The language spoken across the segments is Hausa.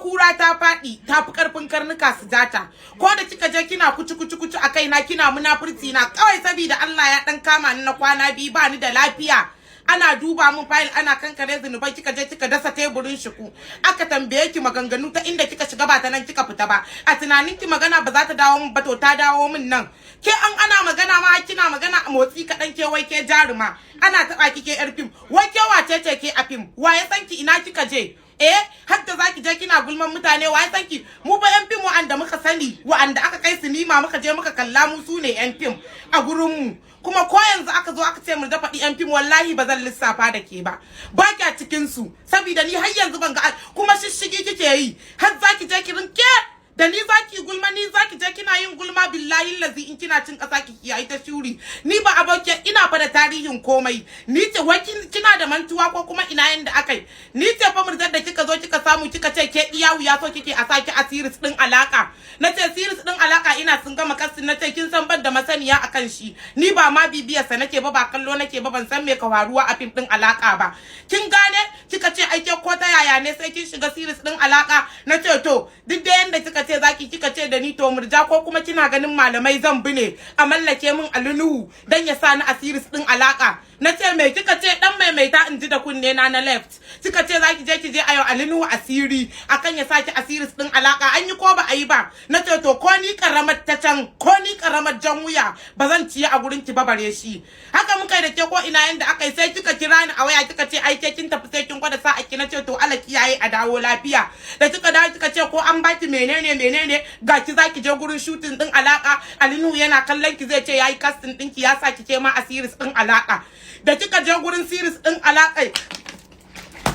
Kura ta faɗi ta fi karfin karnuka su jata. Ko da kika je kina kuci kuci kuci a kaina, kina munafurci na kawai saboda Allah ya dan kama ni na kwana 2 ba ni da lafiya, ana duba mun fayil, ana kankare zunubai. Kika je kika dasa teburin shiku, aka tambaye ki maganganu ta inda kika shiga ba ta nan kika fita ba. A tunanin ki magana ba za ta dawo min ba, to ta dawo min nan. Ke an ana magana ma kina magana a motsi kaɗan, ke wai ke jaruma, ana taɓa ki ke yar fim. Wai ke wace ce ke a fim? Wa ya san ki? Ina kika je? Eh, har da zaki je kina gulman mutane, wa ya san ki? Mu ba yan fim wa'anda muka sani, wa'anda aka kai sinima muka je muka kalla, mu su ne yan fim a gurin mu. Kuma ko yanzu aka zo aka ce mu da faɗi yan fim, wallahi ba zan lissafa da ke ba, ba kya cikin su, saboda ni har yanzu ban ga. Kuma shishigi kike yi, har zaki je ki rinke da ni zaki gulma, ni zaki je kina yin gulma. Billahi lazi, in kina cin kasa ki kiyaye ta shuri. Ni ba aboke ina fa da tarihin komai. Ni ce wai kina da mantuwa ko kuma ina yanda akai? Ni ce fa Murjar da kika zo kika samu kika ce ke iya wuya so kike a saki a series din Alaka. Na ce series din Alaka ina sun gama casting. Na ce kin san ban da masaniya akan shi, ni ba ma bibiyar sa nake ba, ba kallo nake ba, ban san me ka faruwa a fim din Alaka ba. Kin gane? Kika ce ai ke ko ta yaya ne sai kin shiga series din Alaka. Na ce to, duk da yanda kika ce zaki, kika ce da ni to Murja, ko kuma kina ganin malamai zan bi ne a mallake min Ali Nuhu dan ya sa ni a series din Alaka? Na ce me kika ce? Dan maimaita in ji da kunne na na left. Kika ce zaki je ki je ayo Ali Nuhu asiri akan ya saki a series din Alaka. An yi ko ba a yi ba? Na ce to, ko ni karamar ta can, ko ni karamar jan wuya ba zan ciye a gurin ki ba, bare shi. Haka muka yi da ke ko ina yanda aka yi? Sai kika kira ni a waya, kika ce ai ke kin tafi sai kin gwada sa'a ki. Na ce to, Allah kiyaye, a dawo lafiya. Da kika dawo kika ce ko an baki menene menene, ga ki zaki je gurin shooting din Alaka, Ali Nuhu yana kallon ki zai ce yayi casting ɗinki, ya sa ki ke ma a series din Alaka. Da kika je gurin series din Alaka,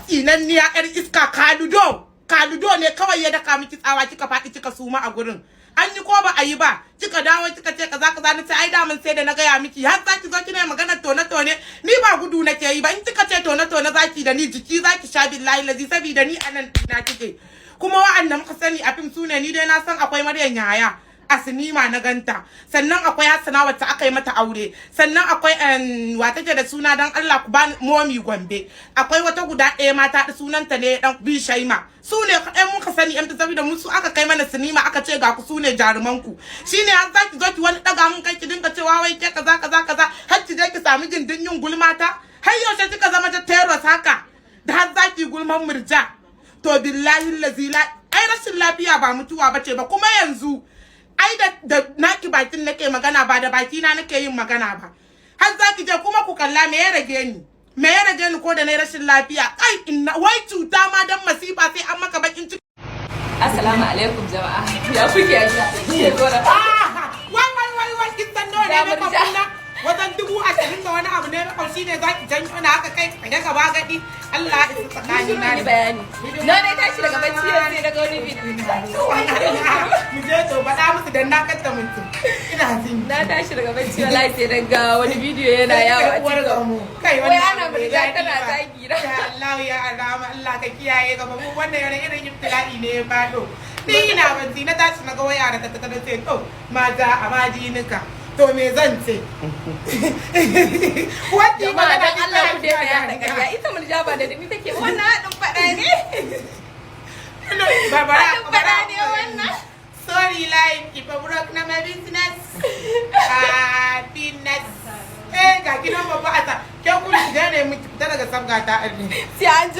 tsinanniya yar iska, kaludo kaludo ne kawai ya daka miki tsawa, kika faɗi kika suma a gurin. An yi ko ba a yi ba? Kika dawo kika ce kaza kaza. Ni ce ai daman sai da na gaya miki, har zaki zo kina magana tone tone. Ni ba gudu nake yi ba. In kika ce tone tone zaki da ni, jiki zaki sha, billahi lazi, saboda ni anan na kike. Kuma wa'anda muka sani a fim sune, ni dai na san akwai Maryam Yahaya, a sinima na ganta. Sannan akwai Hassana wacce aka yi mata aure. Sannan akwai wa take da suna, dan Allah ku bani, Momi Gombe. Akwai wata guda ɗaya mata da sunanta ne dan bi Shaima. Su ne kaɗai muka sani yan, saboda mu su aka kai mana sinima, aka ce ga ku su ne jaruman ku. Shine har zaki zo ki wani daga mun kai, ki dinga cewa wai ke kaza kaza kaza, har ki je ki sami gindin yin gulmata. Har yaushe kika zama ta terrorist haka da har zaki gulman Murja? To billahi lazi la, ai rashin lafiya ba mutuwa bace ba. Kuma yanzu ai da naki bakin nake magana, ba da baki na nake yin magana ba. Har zaki je kuma ku kalla me ya rage ni, me ya rage ni ko da nayi rashin lafiya? Ai inna wai cuta ma dan masifa sai an maka bakin ciki. Assalamu alaikum jama'a. Ya kuke a gida? Ke gora. Wai wai wai wai, kin san nawa ne Ya na Murja. Kafin wajen 20,000 da wani abu ne na kaushi ne zaki janyo na haka kai ka gaba gadi. Allah ya isa tsakani na Yi bayani. Na dai tashi daga bacci yau sai daga wani bidiyo. Mu je to, faɗa musu dan na katta mutum ina jin. Na tashi daga bacci wallahi sai daga wani bidiyo yana yawo a Uwar TikTok. gamu. Kai Wai wannan ana abu bai Murja daɗi tana ba. zagi na. Ya Allah ya Allah, Allah ka kiyaye gaba. Mu wannan yana irin ibtila'i ne ya fado. Ni ina banzi na tashi na ga waya da ta ta ce to mata a majinika. To me zan ce? Wani Jama'a, magana dan Allah ku kina daina yaɗa kina ƙarya. Ita Murja ba da ni take ba. Wannan haɗin faɗa ne. Ba bara Haɗin faɗa ne wannan. Sorry, like if I broke na my business. Happiness. Eh, ga gidan babba a ta. Ke ku ki ne mu fita daga sabga ta. Sai an jima.